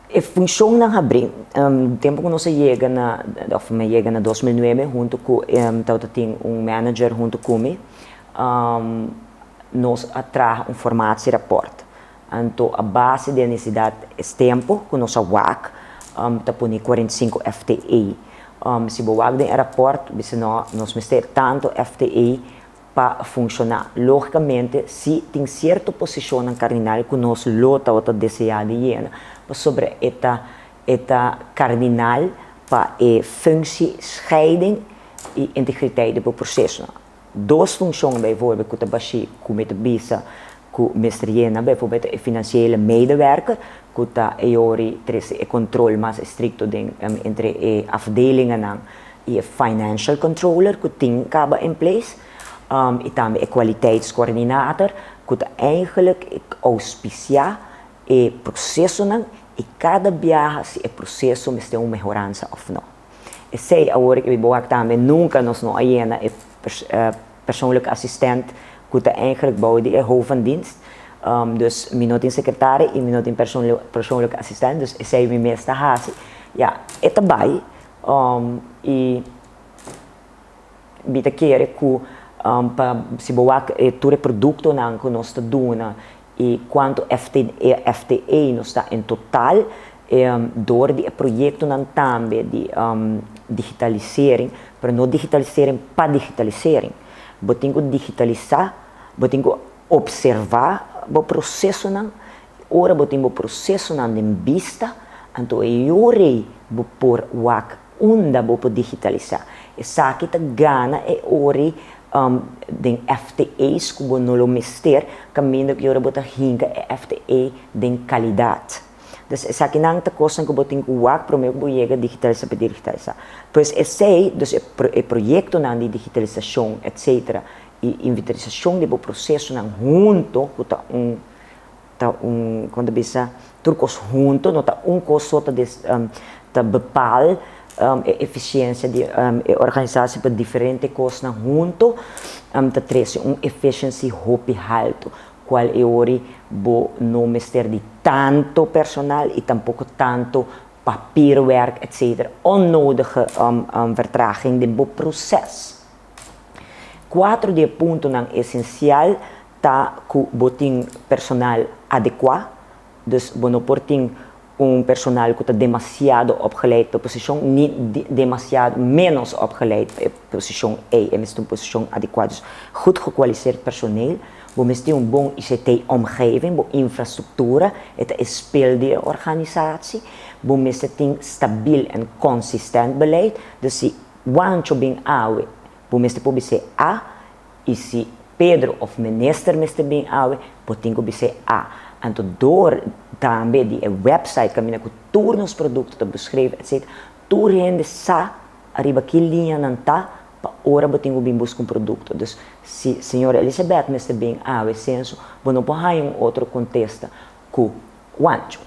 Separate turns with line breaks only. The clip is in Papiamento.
E funshonnan habrí. Tempu ku nos a yega na, òf mi a yega na 2009 huntu ku tabata tin un manager huntu ku mi, nos a traha un formatierapport. Anto a base di e nesesidat es tempu ku nos a wak ta pone 45 FTE. Si bo wak den e rapòrt bisa no nos mester tantu FTE pa funshoná. Lógikamente si tin sierto posishonnan kardinal ku nos lo tabata deseá di yena pasobra e ta e ta kardinal pa e functiescheiding i integriteit di bo prosesonan. Dos funshon bijvoorbeeld ku ta bashí ku mi ta bisa ku mester yena bijvoorbeeld ta e financiële medewerker ku ta e yori trese e kontrol mas estrikto den entre e afdelingennan i e financial controller ku tin kaba in place i tambe e kwaliteitscoördinator ku ta eigenlijk ouspisiá e prosesonan i kada biaha si e proseso mester un mehoransa òf no. Esei awor ku mi bo wak tambe nunka nos no a yena e persoonlijk assistent ku ta eigenlijk bou di e hoofd van dienst. Dus mi no tin sekretario i mi no tin persoonlijk assistent, dus esei mi mes ta hasi. Ya, e ta bai i mi ta kere ku pa si bo wak e tur e produktonan ku nos ta duna i kuantu FTE nos ta en total dor di e proyektonan tambe di digitalisering, pero no digitalisering pa digitalisering. Bo tin ku digitalisá, bo tin ku opservá bo prosesonan, ora bo tin bo prosesonan den bista, anto e yorei bo por wak unda bo por digitalisá. Esaki ta gana e ori den FTE's ku bo no lo mester, kaminda ku ora bo ta hinka e FTE den kalidat. Dus esakinan ta kosnan ku bo tin ku wak promé ku bo yega digitalisá pa digitalisá. Pues esei, dus e proyektonan di digitalisashon etcetera i inventarisashon di bo prosesonan hunto ku ta un ta un kon ta bisa tur kos hunto no ta un kos so ta ta bepaal e efisiensia di e organisashon pero diferente kosnan hunto ta trese un efficiency hopi haltu kual e ori bo no mester di tanto personal i tampoko tanto papierwerk etcetera onnodige vertraging den bo proses. Kuatro di e puntonan esensial ta ku bo tin personal adekuá, dus bo no por tin un personal ku ta demasiado opgeleid pa e posishon ni demasiado ménos opgeleid pa e posishon ei, e mester un posishon adekuá. Dus goed gekwalifiseerd personeel, bo mester tin un bon ICT-omgeving, bo infrastruktura, e ta e spil di e organisatie, bo mester tin stabiel en konsistent beleid, dus si Wancho bin awe, bo mester por bis'é A, i si Pedro òf minister mester bin awe, bo tin ku bis'é A. Anto dor tambe di e website kaminda ku tur nos produkto ta beschreven etc. Tur hende sa ariba ki liña nan ta pa ora bo tin ku bin buska un produkto. Dus si señora Elisabeth mester bin awe Censo, bo no por haña un otro kontesta ku Wancho.